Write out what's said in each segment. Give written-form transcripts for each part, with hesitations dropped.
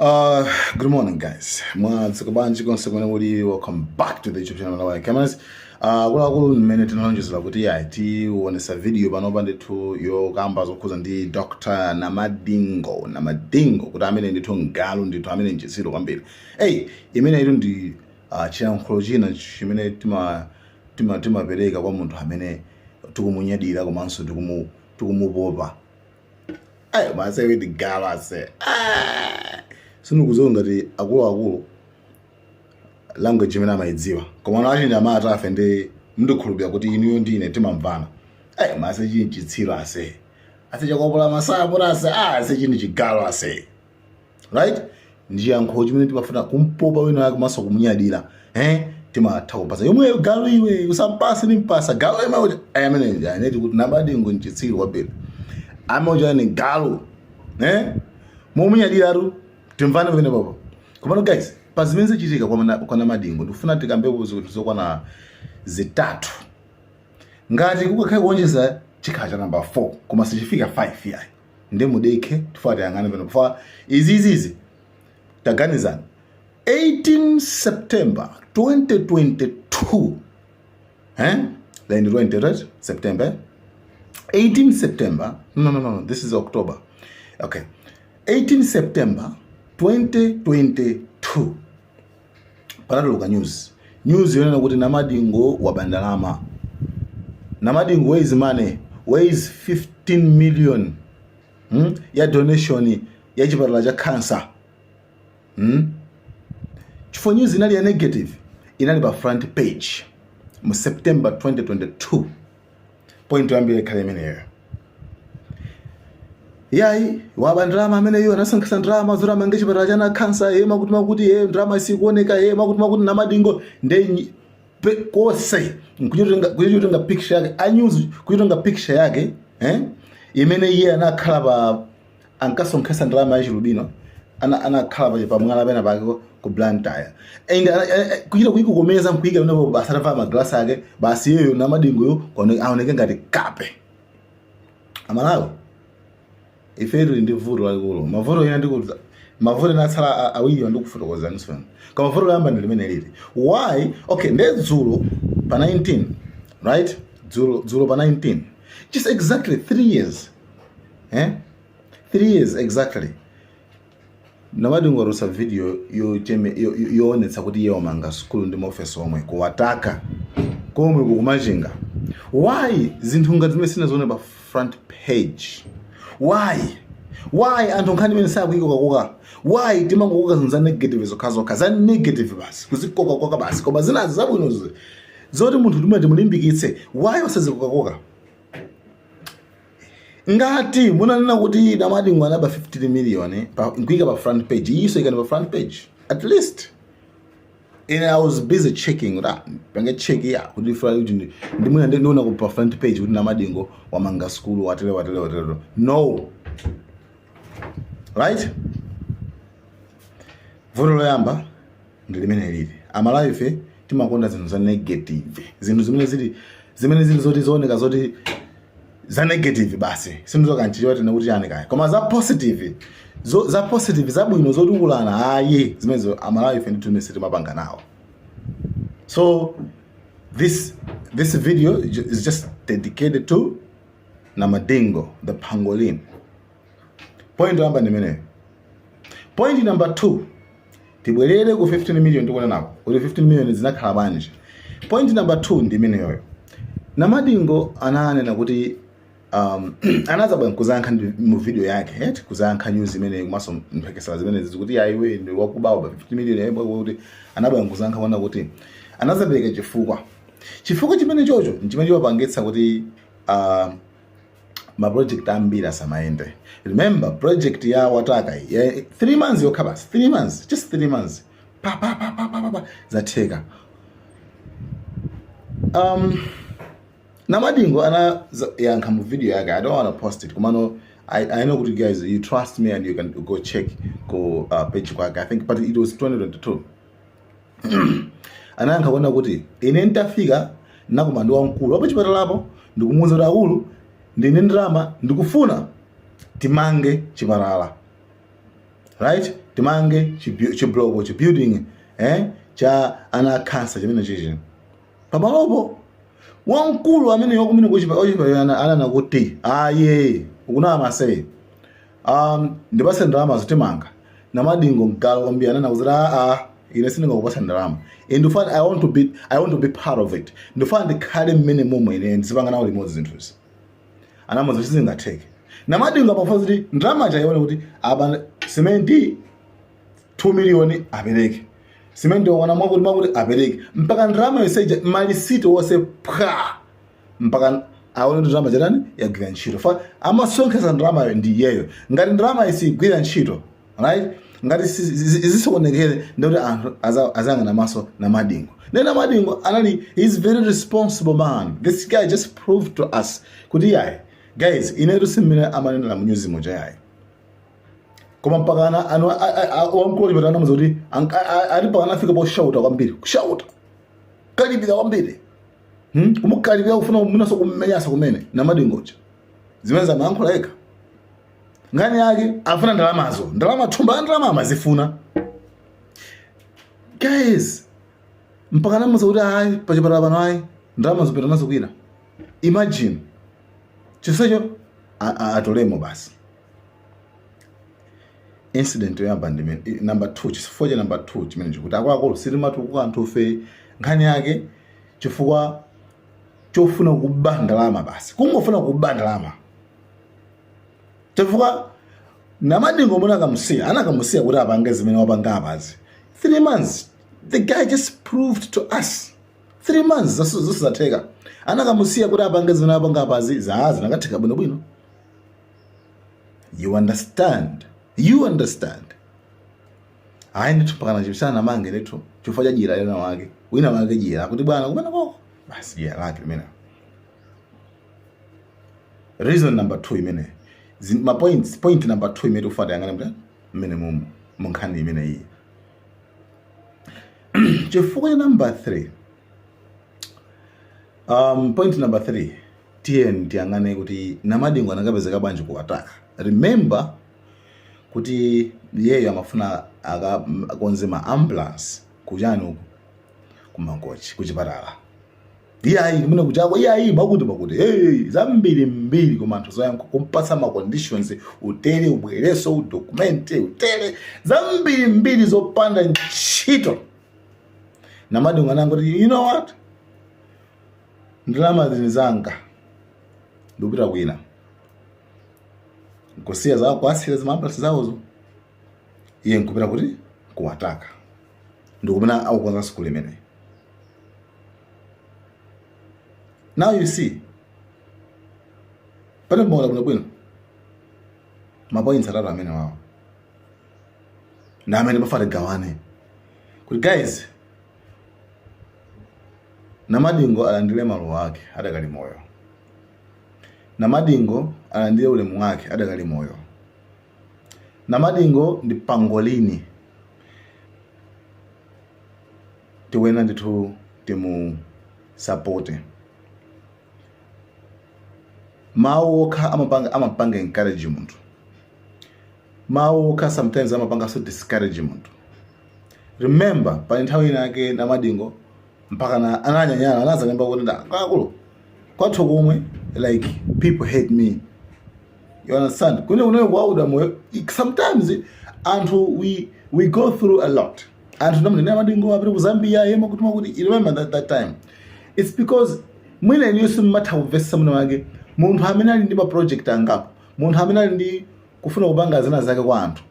Good morning, guys. Mwadzuka bwanji konse kumene muli? Welcome back to the YouTube channel Malawi Cameras. Akuluakulu, mmene tinalonjezera kuti yayi, tionesa video panopa ndithu yokamba zokhuza ndi Dr. Namadingo, Namadingo, kuti amene ndithu ngalu, ndithu amene nchitsiru kwambiri. Hey, imene itu ndi chiyankhulo china chimene timapereka kwa munthu amene tikumunyadira komanso tikumupopa. Ayi, mase ndi galu ase. Sindikudziwa ngati akuluakulu language imene amayidziwa, koma achinyamata afe ndi ndikhulupirira kuti inuyo ndine timamvana. Ayi, mase, chini chitsiru ase, ase chakopola masapo ase. Ah, ase, chini chigalu ase, right? Ndi chiyankhulo chimene timafuna kumpopa wina wake komanso kumunyadira, eh, timatha kupasa yomweyo, "Galu iwe, usampase, nimpasa galu yomwe." Ayi, amene aneti kuti Namadingo nchitsiru kwambiri, amene ni galu, eh, mumunyadira, timvane pamene papo. Komano guys, pa zimene zichitika kwa Namadingo, ndikufuna tikambepo zinthu zokwana zitatu. Ngati kukakhale kuonjeza, chikhala cha number 4, koma sichifika 5 yayi. Ndi mudekhe, tifuna tiyang'ane pano pa izizizi. Taganizani, 18 September 2022, eh, then 20, right? September, 18 September. No, no, no, no, this is October. Okay, 18 September 2022 panatuluka news yonena kuti Namadingo waba ndalama. Namadingo, where is money? Where is 15 million, Ya donation ya chipatala cha cancer, Chifukwa news inali ya negative, inali pa front page mu September 2022. Point yoyambira ikhale imeneyo. Yayi, waba ndalama ameneyo, anasankhisa ndalama zoti amange chipatala cha cancer, ye makuti makuti, ye ndalama isikuoneka, ye makuti makuti. Namadingo nde kose kuchitenga picture yake a news, kuchitenga picture yake, eh, imene iye anakhala pa ankasonkhesa ndalama ya chilubino, anakhala pa pamwala pena pake ku Blantyre and kuchita kuyikukomeza nkuyika pamenepo basi, atavala maglasi ake basi, iyeyo Namadingoyo aoneke ngati kape. Amalawi ife tili ndi vuto lalikulu. Mavuto ena ndikuti mavuto ena atsala awiri ndikufotokozaniso, koma vuto loyamba ndi limene lili why. Okay, nde dzulo pa 19, right? Dzulo, dzulo pa 19, just exactly 3 years, eh, 3 years exactly, Namadingo watulutsa video yoonetsa kuti iye wamanga sukulu ndi maofesi omwe kuwataka komwe kukumachinga. Why zinthu ngati zimene sinazione pa front page? Why anthu nkhani imene sakuyikokakoka? Why timangokoka zinthu za negative zokhazokha, za negative basi kuzikokakoka basi, koma zinazi zabwinozi zoti munthu timwe timulimbikitse, why osazikokakoka? Ngati munanena kuti Namadingo anaba 15 million, nkuyika pa front page, iyiso ikani pa front page at least. And I was busy checking kuti, ah, pange check ya kuti kuti ndimwina ndiona ku pa front page kuti Namadingo wamanga skulu, watere watere watere. No, right? Vuto loyamba ndi limene lili, Amalawi ife timakonda zinthu za negative, zinthu zimene zili zoti zooneka zoti za negative basi. Sindizokanchiwa tena kuti chani kaya, koma za positive, za positive, zabwino, zotukulana, ayi, zimenezo Amalawi ife ndithu imene sitimapanga nawo. So this video is just dedicated to Namadingo the pangolin. Point yoyamba ndi imeneyo. Point number 2, tibwerere ku 15 million tikuona nako kuti 15 million zinakhala bwanji. Point number 2 ndi imeneyoyo. Namadingo ananena kuti anazabwera kuzayankha mu video yake, right? Kuzayankha news imeneyi komanso mphekesera zimenezi kuti ayiwe ndi wakubawa pa 15 million yayi, kuti anabwera kuzayankha kuona kuti anazapereka chifukwa. Chifukwa chimene chocho nchimene chimapangitsa kuti ma project ambiri asamayende. Remember project ya Wataka iyi, ya 3 months yokha basi, 3 months, just 3 months, pa pa pa pa pa pa, pa zatheka. Namadingo anayankha mu video yake. I don't want to post it, komano I know kuti guys, you trust me and you can go check ku page kwake, I think, but it was 2022. Anayankha kuona kuti ine ntafika nakoma ndi wamkulu wapo chipatalapo, ndikumuwuza kuti, "Akulu, ndine ndalama, ndikufuna timange chipatala." Right, timange chibloko, chibuilding cha ana khansa chimene chichi pamalopo. Wamkulu amene wakumene kuchipatala ananena kuti, "Aye, ukunama se, ndipase ndalama zotimanga." Namadingo mgalo kwambiri ananena kuti, "Aa, ine sindingakupasa ndalama. Ine ndifuna, I want to be part of it. Ndifuna ndikhale mmene momwe, ine ndizipanga nawo limodzi zinthuzi." Anamuza sizingatheke. Namadingo amafuna kuti ndalama chayione kuti apa simenti 2 miliyoni apereke, simenti wana mwakuti mwakuti apereke, mpaka ndalama yonseja, malisiti wonse phwa, mpaka aone kuti ndalama chatani, yagwira ntchito. Fa amasonkheza ndalamayo ndi iyeyo. Ngati ndalama isigwira ntchito, right, ngati zisokonekere, ndikuti anthu azayang'ana maso Namadingo. Ne Namadingo anali, he's very responsible man. This guy just proved to us kuti yayi guys, inetu simmene amanenera mu news moja, yayi. Koma mpaka ana anu wamkulu chipatala anamuza kuti ali mpaka anafika poshauta kwambiri, kushauta, kalipira kwambiri, Kumukalipira, kufuna mwinaso kummenyasa kumene Namadingoja. Zimene zamayankhula yekha, nkhani yake afuna ndalamazo, ndalama, thumba la ndalama amazifuna guys, mpaka namuza kuti ayi, pachipatala pano ayi, ndalama zopita nazo kwina. Imagine, chonsecho atolemo basi. Incident yoyamba ndi number 2, chifukwa cha number 2 chimene chikuti akuluakulu sitimatukuka anthufe, nkhani yake chifukwa chofuna kuba ndalama basi, kungofuna kuba ndalama. Chifukwa Namadingo mwina akamusiya, anakamusiya kuti apange zimene wapanga apazi, 3 months, the guy just proved to us, 3 months zosizatheka. Anakamusiya kuti apange zimene apanga apazi, zinakatheka bwinobwino. You understand? You understand? Ayi ndithu, mpakana chipisana mange ndithu chifukwa cha dyera lena wake, wina wake dyera kuti bwana kumene koko basi, dyera lake limene. Reason number 2 imene ma points, point number 2 imene tikufuna yang'ane mta mmene mu munkhani imene iyi. Chifukwa cha number 3, point number 3, tiye tiyang'ane kuti Namadingo anakapezeka bwanji ku Wataka. Remember kuti iyeyo amafuna akonze ma ambulance kuchani uku kumangochi kuchipatala. Iyayi, kumene kuchako iyayi, makuti makuti, hey, zambiri mbiri, koma anthu zoyankha kumpasa ma conditions, utere, ubwereso udocumente, utere, zambiri mbiri zopanda ntchito. Namadingo anangoti, "You know what, ndalama zini zanga, ndikupita kwina," nkusiya zawo, kuasira zimaambulance zawozo, iye nkupita kuti kuwataka, ndikumene akukonza sukulu imeneyi. Now you see, pane mbaona bwinobwino mapoints atatu amene wawo ndi amene pafuna tigawane kuti guys, Namadingo alandire maluwa ake adakali moyo, Namadingo alandire ulemu wake adakali moyo. Namadingo ndi pangolini, tiwena ndithu timusapote. Mawu okha amapanga encourage munthu, mawu okha sometimes amapanganso discourage munthu. Remember, pali nthawi ina yake Namadingo mpaka na ananyanyala, anazalemba kuti, "Akulu, kwathu komwe, like, people hate me." You understand? Kune kunayo kuwauda moyo. Sometimes anthu we go through a lot. Anthu namene Namadingo apita ku Zambia, yema kuti makuti. You remember that time? It's because mwina iniyo simumatha kumvetsa mwina wake munthu amene ali ndi ma project angapo, munthu amene ali ndi kufuna kupanga zina zake kwa anthu,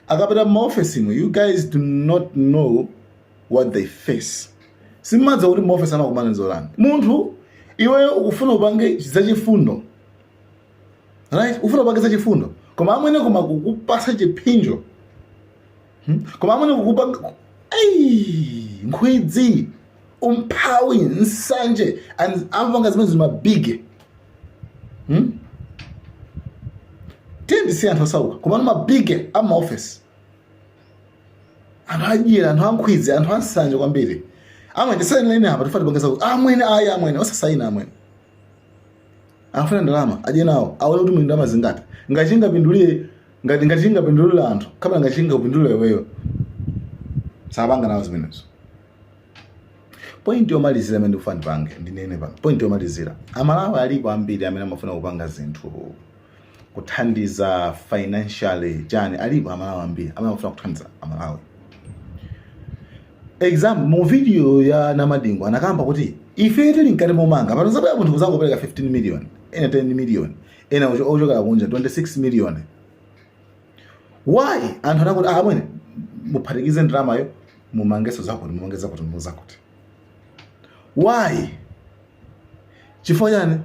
akapita m'maofesi imwe, you guys do not know what they face. Simumadziwa kuti m'maofesi amakumana zotani. Munthu iweyo ukufuna upange zachifundo, right? Ufuna upange zachifundo, koma amwene koma kukupasa chiphinjo, Koma amwene kukupanga ai nkhwidzi, umphawi, nsanje, and amapanga zimene zimabige, Tiye ndisiye anthu osauka, koma ano mabige amaofesi, anthu adyera, anthu ankhwidzi, anthu ansanje kwambiri. Amwene, tisainireni apa, tifuna tipange zakuti. Amwene, ayi amwene, osasaina amwene. Afuna ndalama, adye nawo, aone kuti muli ndalama zingati, ngachingapindulire. Ngati chingapindulira anthu kapena ngati chingapindulira iweyo, sapanga nawo zimenezo. Point yomalizira imene ndikufuna ndipange, ndinene pano, point yomalizira: Amalawi alipo ambiri amene amafuna kupanga zinthu, kuthandiza financially chani. Alipo Amalawi ambiri amene amafuna kuthandiza Amalawi. Example, mu video ya Namadingo anakamba kuti ife tili mkati momanga pano, zabwera munthu kuzangopereka 15 million, ena 10 million, ena ochokera kunja 26 million. Why? Anthu anakuti, "Ah, amwene, muphatikize ndalamayo, mumangeso zakuti, mumange zakuti, mumange zakuti." Why? Chifukwa chani?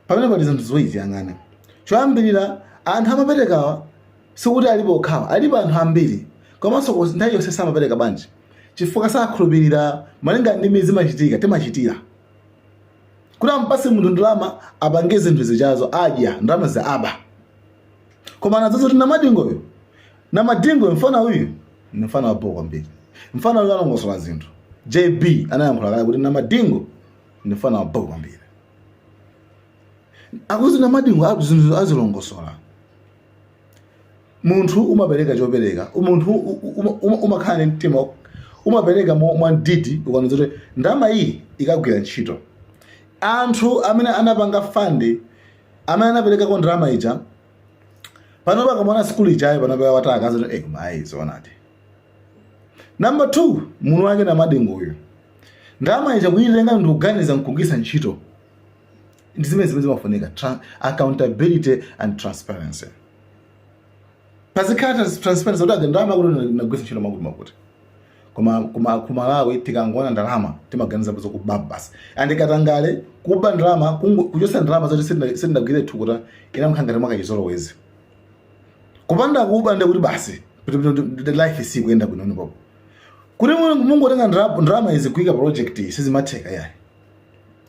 Pamene pali zinthu ziwiri tiyang'ane. Choyambirira, anthu amaperekawa sikuti alipo okhawa, alipo anthu ambiri. Komanso nthawi yonse samapereka bwanji? Chifukwa sakhulupirira. Malinga ndi mmene zimachitika, timachitira kuti ampase munthu ndalama apange zinthu zichazo, adya ndalama za aba. Koma anadzaza kuti Namadingoyo, Namadingo mfana uyu ni mfana wabho kwambiri, mfana uyu alongosola zinthu. JB anayankhula kale kuti Namadingo ni mfana wabho kwambiri, akuti Namadingo zinthu azilongosola. Munthu umapereka chopereka, munthu umakhala ndi mtima, umapereka mwamdidi ukaona kuti ndalama iyi ikagwira ntchito. Anthu amene anapanga fund, amene anaperekako ndalama ija, panopa akamona sikulu ijayo panopa wataka, azati, "Eh, koma ayi, zoonadi." Number two, munthu wake Namadingoyo ndalama ija kuyitenga ndikuganiza nkugwisa ntchito, ndi zimene zimafunika. Accountability and transparency. Pazikhala transparency kuti age ndalama kuti nagwisa ntchito makuti makuti. Koma ku Malawi tikangoona ndalama timaganiza zokuba basi, and katangale, kuba ndalama, kuchosa ndalama zoti sindinagwire thukuta, inamkhala ngati mwakachizolowezi. Kupanda kuba ndi kuti basi the life isikuyenda bwino popo. Kuti mungotenga ndalama izi kuyika project iyi, sizimatheka yayi.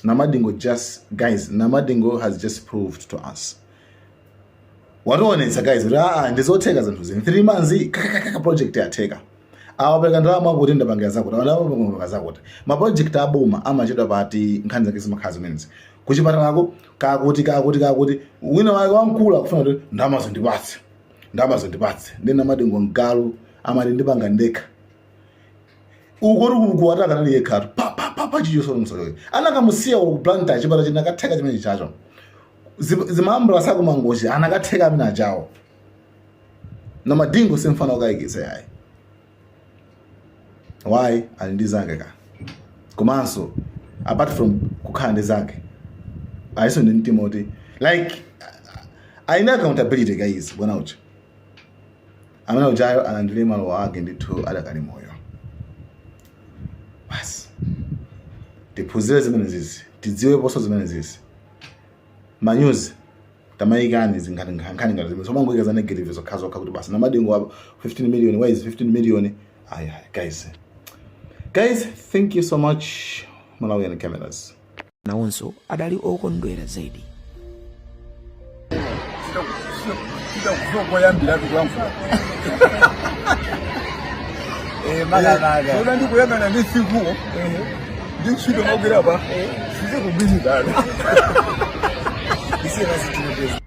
Namadingo just, guys, Namadingo has just proved to us, wationetsa guys kuti aa, ndizotheka zinthu zini. 3 months kakakaka project yatheka. Awapereka ndalama kuti ndapangira zakuti, awapereka zakuti. Ma project aboma amachedwa pati? Nkhani zake zimakhala zimenezi. Kuchipatalako kakuti kakuti kakuti wina wake wamkulu akufuna kuti ndalama zondipatse, ndalama zondipatse. Ndi Namadingo mgalu amati, "Ndipanga ndekha." Ukoti kuwati akanali yekhatu pa pa pa pa chichonso msalowe anakamusiya ku Blantyre, chipata chinakatheka chimene chacho. Zimambula sakumangochi anakatheka amene ajawo. Namadingo simfana ukayikitsa yayi. Why? Ali ndi zake ka. Komanso apart from kukhala ndi zake, aliso ndi mtima kuti like aina accountability. Guys, bwana uja amene ujayo alandire malo ake ndithu adakali moyo basi. Tiphunzire zimene zizi, tidziweponso zimene zizi. Manyuzi tamayikani zinkhani, nkhani ngati zimene somangoyika za negative zokha zokha kuti basi Namadingo wa 15 million, why is 15 million? Ayi ayi, guys, guys, thank you so much. Malawian Cameras. Nawonso adali okondwera zedi. Koyambira kuyankhula. Makamaka. Soda ndikuyang'ana ndi sikuwo ndi ntchito magwira pa sizikugwirizana. Isiyena zinthu.